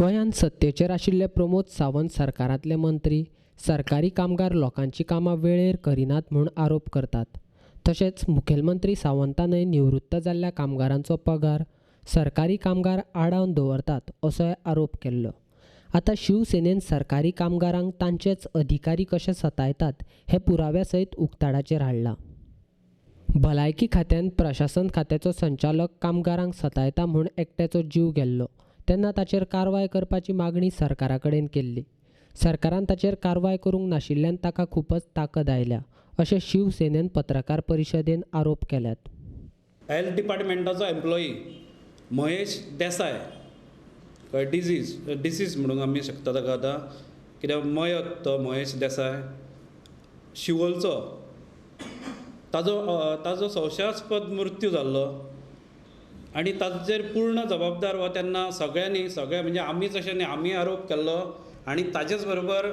गोंयांत सत्तेचेर आशिल्ले प्रमोद सावंत सरकारांतले मंत्री सरकारी कामगार लोकांची कामां वेळेर करिनात म्हूण आरोप करतात. तशेंच मुखेलमंत्री सावंतानय निवृत्त जाल्ल्या कामगारांचो पगार सरकारी कामगार आडावन दवरतात असोय आरोप केल्लो. आतां शिवसेनेन सरकारी कामगारांक तांचेच अधिकारी कशे सतायतात हे पुराव्या सयत उक्ताडाचेर हाडलां. भलायकी खात्यान प्रशासन खात्याचो संचालक कामगारांक सतायता म्हूण एकट्याचो जीव गेल्लो तेन्ना ताचेर कारवाय करपाची मागणी सरकारा कडेन केल्ली. सरकारान ताचेर कारवाय करूंक नाशिल्ल्यान ताका खूबच ताकद आयल्या अशें शिवसेनेन पत्रकार परिशदेन आरोप केल्यात. हेल्थ डिपार्टमेंटाचो एम्प्लॉई महेश देसाय डिसीज म्हणूंक आमी शकता ताका आतां, कित्याक मयत तो महेश देसाय शिवोलचो, ताजो संशयास्पद मृत्यू जाल्लो आनी ताजेर पूर्ण जबाबदार हो तेन्ना सगळ्यांनी सगळे म्हणजे आमीच अशें न्ही, आमी आरोप केल्लो आनी ताजेच बरोबर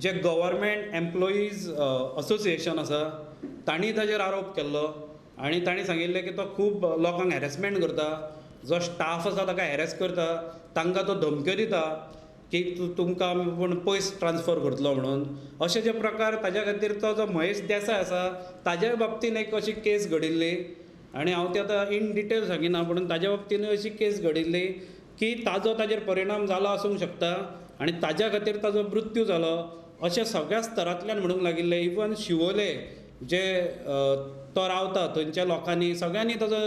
जे गव्हर्मेंट एम्प्लॉईज असोसिएशन आसा तांणी ताजेर आरोप केल्लो आनी तांणी सांगिल्लें की तो खूब लोकांक हॅरेसमेंट करता, जो स्टाफ आसा ताका हॅरेस करता, तांकां तो धमक्यो दिता की तुमकां आमी पूण पयस ट्रान्सफर करतलो म्हणून. अशे जे प्रकार ताज्या खातीर तो जो महेश देसाय आसा ताज्या बाबतीन एक अशी केस घडिल्ली आनी हांव ती आतां इन डिटेल सांगिना, पूण ताज्या बाबतीनूय अशी केस घडिल्ली की ताजो ताजेर परिणाम जाला आसूंक शकता आनी ताज्या खातीर ताजो मृत्यू जालो अशें सगळ्या स्तरांतल्यान म्हणूंक लागिल्लें. इवन शिवोले जे तो रावता थंयच्या लोकांनी सगळ्यांनी ताजो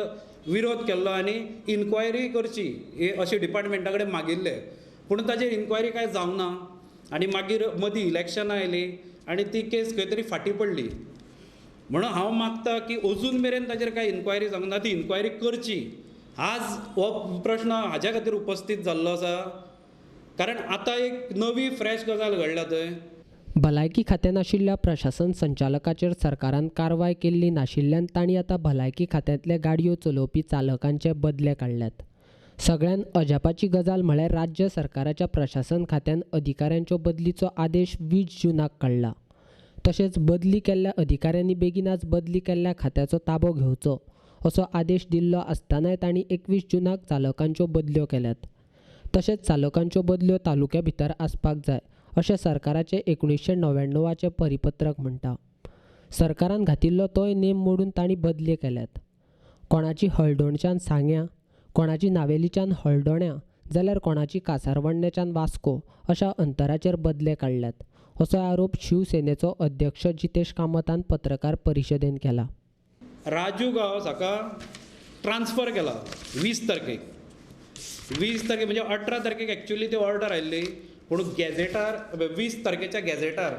विरोध केल्लो आनी इन्क्वायरी करची हे अशें डिपार्टमेंटा कडेन मागिल्लें, पूण ताजेर इन्क्वायरी कांय जावंक ना आनी मागीर मदीं इलेक्शनां आयलीं आनी ती केस खंय तरी फाटीं पडली. म्हणून हांव मागता की अजून मेरेन ताजेर कांय इन्क्वायरी जावंक ना, ती इन्क्वायरी करची. आज हो प्रश्न हाज्या खातीर उपस्थीत जाल्लो आसा कारण आतां एक नवी फ्रेश गजाल घडल्या थंय. भलायकी खात्यान आशिल्ल्या प्रशासन संचालकाचेर सरकारान कारवाय केल्ली नाशिल्ल्यान तांणी आतां भलायकी खात्यांतले गाडयो चलोवपी चालकांचे बदले काडल्यात. सगळ्यान अजापाची गजाल म्हळ्यार राज्य सरकाराच्या प्रशासन खात्यान अधिकाऱ्यांच्यो बदलीचो आदेश 20 जूनाक काडला. तशेंच बदली केल्ल्या अधिकाऱ्यांनी बेगिनाच बदली केल्ल्या खात्याचो ताबो घेवचो असो आदेश दिल्लो आसतनाय तांणी 21 जूनाक चालकांच्यो बदल्यो केल्यात. तशेंच चालकांच्यो बदल्यो तालुक्या भितर आसपाक जाय अशें सरकाराचें 1999चें परिपत्रक म्हणटा. सरकारान घातिल्लो तोय नेम मोडून तांणी बदली केल्यात. कोणाची हळदोणच्यान सांग्यां, कोणाची नावेलीच्यान हळदोण्या जाल्यार कोणाची कासारवर्णेच्यान वास्को अशा अंतराचेर बदले काडल्यात असो आरोप शिवसेनेचो अध्यक्ष जितेश कामतान पत्रकार परिशदेन केला. राजू गांवस हाका ट्रान्सफर केला 20 तारखेक, 20 तारखेक म्हणजे 18 तारखेक एक्चुअली ती ऑर्डर आयिल्ली, पूण गॅझेटार 20 तारखेच्या गॅझेटार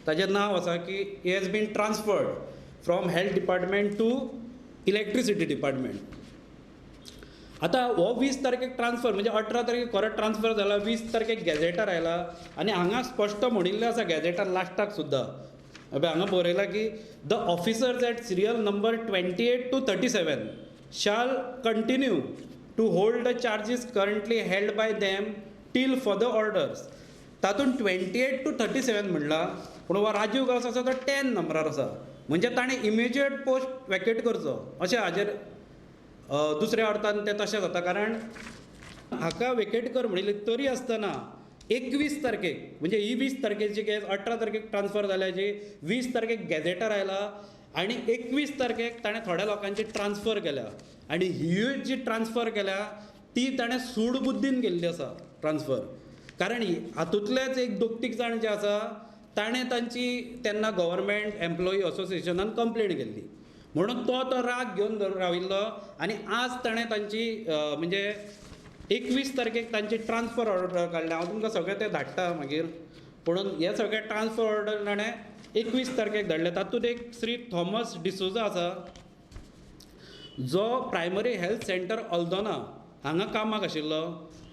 ताजें नांव आसा की he has been transferred from health department to electricity department. आतां हो 20 तारखेक ट्रान्सफर म्हणजे 18 तारखेक खरो ट्रान्सफर जाला, 20 तारखेक गॅझेटार आयला आनी हांगा स्पश्ट म्हणिल्लें आसा गॅझेटार लास्टाक सुद्दां हांगा बरयलां की the officers at serial number 28 to 37 shall continue to hold the charges currently held by them till further orders. तातूंत 28 to 37 म्हणलां, पूण हो राजीव गांवस आसा तो 10 नंबरार आसा, म्हणजे ताणें इमिजिएट पोस्ट वॅकेट करचो अशें हाजेर दुसऱ्या अर्थान तें तशें जाता. कारण हाका वेकेट कर म्हणिल्लें तरी आसतना 21 तारखेक म्हणजे ही 20 तारखेची केस 18 तारखेक ट्रान्सफर जाल्याची 20 तारखेक गॅझेटार आयला आनी 21 तारखेक ताणें थोड्या लोकांची ट्रान्सफर केल्या आनी ही जी ट्रान्सफर केल्या ती ताणें सूडबुद्दीन केल्ली आसा ट्रान्सफर. कारण हातूंतलेच एक 2-3 जाण जे आसा ताणें तांची तेन्ना गव्हर्मेंट एम्प्लॉई असोसिएशनान कंप्लेन केल्ली, म्हणून तो तो राग घेवन राविल्लो आनी आज ताणें तांची म्हणजे 21 तारखेक तांची ट्रान्सफर ऑर्डर काडल्या. हांव तुमकां सगळें तें धाडटा मागीर, पूण हे सगळे ट्रान्सफर ऑर्डर ताणें 21 तारखेक धाडले. तातूंत एक श्री थॉमस डिसोजा आसा जो प्रायमरी हेल्थ सेंटर अल्दोना हांगा कामाक आशिल्लो,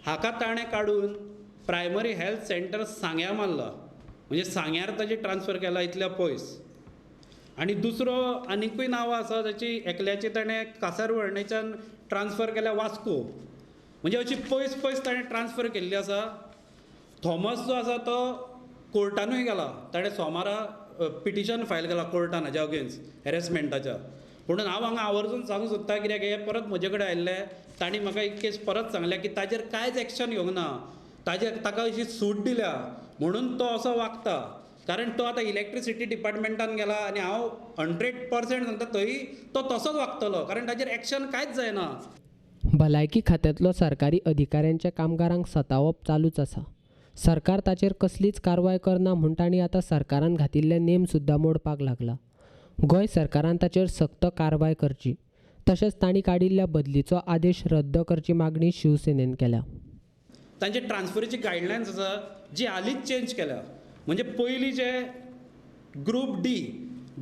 हाका ताणें काडून प्रायमरी हेल्थ सेंटर सांग्यां मारला, म्हणजे सांग्यार ताजी ट्रान्सफर केला इतल्या पयस. आनी दुसरो आनिकूय नांवां आसा ताची, एकल्याची ताणें कासारवर्णेच्यान ट्रान्सफर केल्या वास्को, म्हणजे अशी पयस पयस ताणें ट्रान्सफर केल्ली आसा. थॉमस जो आसा तो कोर्टानूय गेला, ताणें सोमारा पिटिशन फायल केला कोर्टान हाज्या अगेन्स्ट हॅरेसमेंटाच्या. पूण हांव हांगा आवर्जून सांगूंक सोदता कित्याक हे परत म्हजे कडेन आयिल्ले, तांणी म्हाका एक केस परत सांगल्या की ताजेर कांयच एक्शन घेवंक ना. ताजेर ताका अशी सूट दिल्या म्हणून तो असो वागता. कारण तो आतां इलेक्ट्रिसिटी डिपार्टमेंटान गेला आनी हांव 100% सांगता थंय तो तसोच वागतलो, कारण ताजेर एक्शन कांयच जायना. भलायकी खात्यांतलो सरकारी अधिकाऱ्यांच्या कामगारांक सतावप चालूच आसा. सरकार ताचेर कसलीच कारवाय करना म्हूण तांणी आतां सरकारान घातिल्ले नेम सुद्दां मोडपाक लागला. गोंय सरकारान ताचेर सक्त कारवाय करची, तशेंच तांणी काडिल्ल्या बदलीचो आदेश रद्द करची मागणी शिवसेनेन केल्या. तांचे ट्रान्सफरीची गायडलायन्स आसा जी हालींच चेंज केल्या. म्हणजे पयलीं जे group D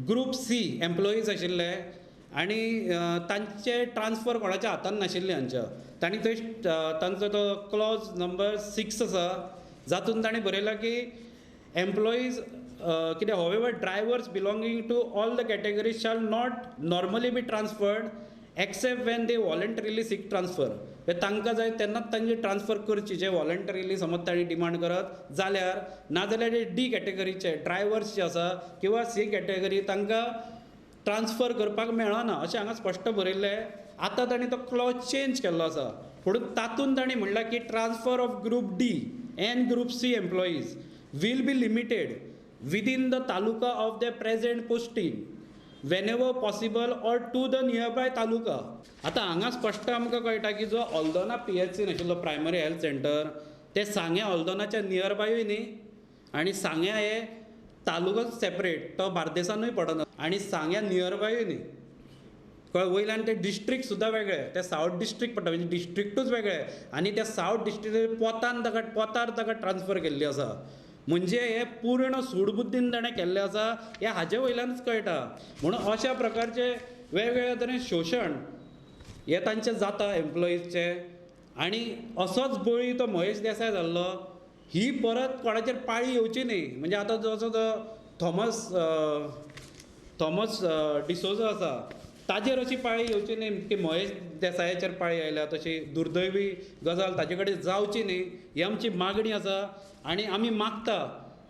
group C employees आशिल्ले आनी तांचे ट्रान्सफर कोणाच्या हातान नाशिल्ले हांच्या, तांणी थंय तांचो तो क्लॉज नंबर 6 आसा जातून ताणें बरयलां की एम्प्लॉईज कितें however drivers belonging to all the categories shall not normally be transferred except when they voluntarily seek transfer. तांकां जाय तेन्नाच तांची ट्रान्सफर करची, जे वॉलंटरीली समज तांणी डिमांड करत जाल्यार, नाजाल्यार जे डी कॅटेगरीचे ड्रायवर्स जे आसा किंवा सी कॅटेगरी तांकां ट्रान्सफर करपाक मेळना अशें हांगा स्पश्ट बरयल्लें. आतां तांणी तो क्लॉज चेंज केल्लो आसा, पूण तातूंत तांणी म्हणलां की transfer of group D and group C employees will be limited within the taluka of the present posting whenever possible or to the nearby taluka. आतां हांगा स्पश्ट आमकां कळटा की जो हल्दोना PHC नाशिल्लो प्रायमरी हेल्थ सेंटर ते सांग्या हल्दोनाच्या नियरबायूय न्ही, आनी सांग्या हे तालुकोच सेपरेट तो बार्देसानूय पडना आनी सांग्या नियरबायूय न्ही. कळ्ळें? वयल्यान ते डिस्ट्रिक्ट सुद्दां वेगळे, ते सावथ डिस्ट्रिक्ट पडटा म्हणजे डिस्ट्रिक्टूच वेगळे आनी त्या सावथ डिस्ट्रिक्ट पोतान ताका पोतार ताका ट्रान्सफर केल्ली आसा. म्हणजे हे पूर्ण सूडबुद्दीन ताणें केल्लें आसा हें हाजे वयल्यानच कळटा. म्हणून अशा प्रकारचे वेगवेगळ्या तरेन शोशण हें तांचें जाता एम्प्लॉईजचें, आनी असोच बळी तो महेश देसाय जाल्लो. ही परत कोणाचेर पाळी येवची न्ही. म्हणजे आतां जसो तो थॉमस डिसोजा आसा ताजेर अशी पाळी येवची न्ही की महेश देसायाचेर पाळी आयल्या, तशी दुर्दैवी गजाल ताजे कडेन जावची न्ही ही आमची मागणी आसा. आनी आमी मागता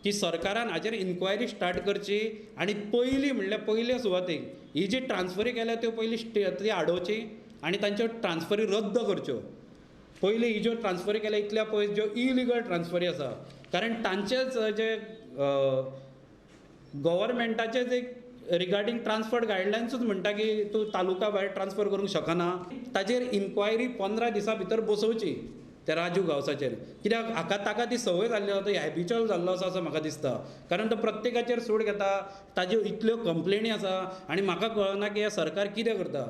की सरकारान हाजेर इन्क्वायरी स्टार्ट करची आनी पयलीं म्हणल्यार पयल्या सुवातेक ही जी ट्रान्सफरी केल्या त्यो पयलीं ती आडोवची आनी तांच्यो ट्रान्सफरी रद्द करच्यो. पयलीं ही ज्यो ट्रान्सफरी केल्या इतल्या पयस ज्यो इलिगल ट्रान्सफरी आसा, कारण तांचेच जे गव्हर्मेंटाचेच एक रिगार्डींग ट्रान्सफर गायडलायन्सूच म्हणटा की तूं तालुका भायर ट्रान्सफर करूंक शकना. ताजेर इन्क्वायरी 15 दिसां भितर बसोवची त्या राजू गांवसाचेर, कित्याक हाका ताका ती संवय जाल्ली आसा, तो हॅबिच्युअल जाल्लो आसा असो म्हाका दिसता. कारण तो प्रत्येकाचेर सूड घेता, ताज्यो इतल्यो कंप्लेनी आसा आनी म्हाका कळना की हें सरकार कितें करता.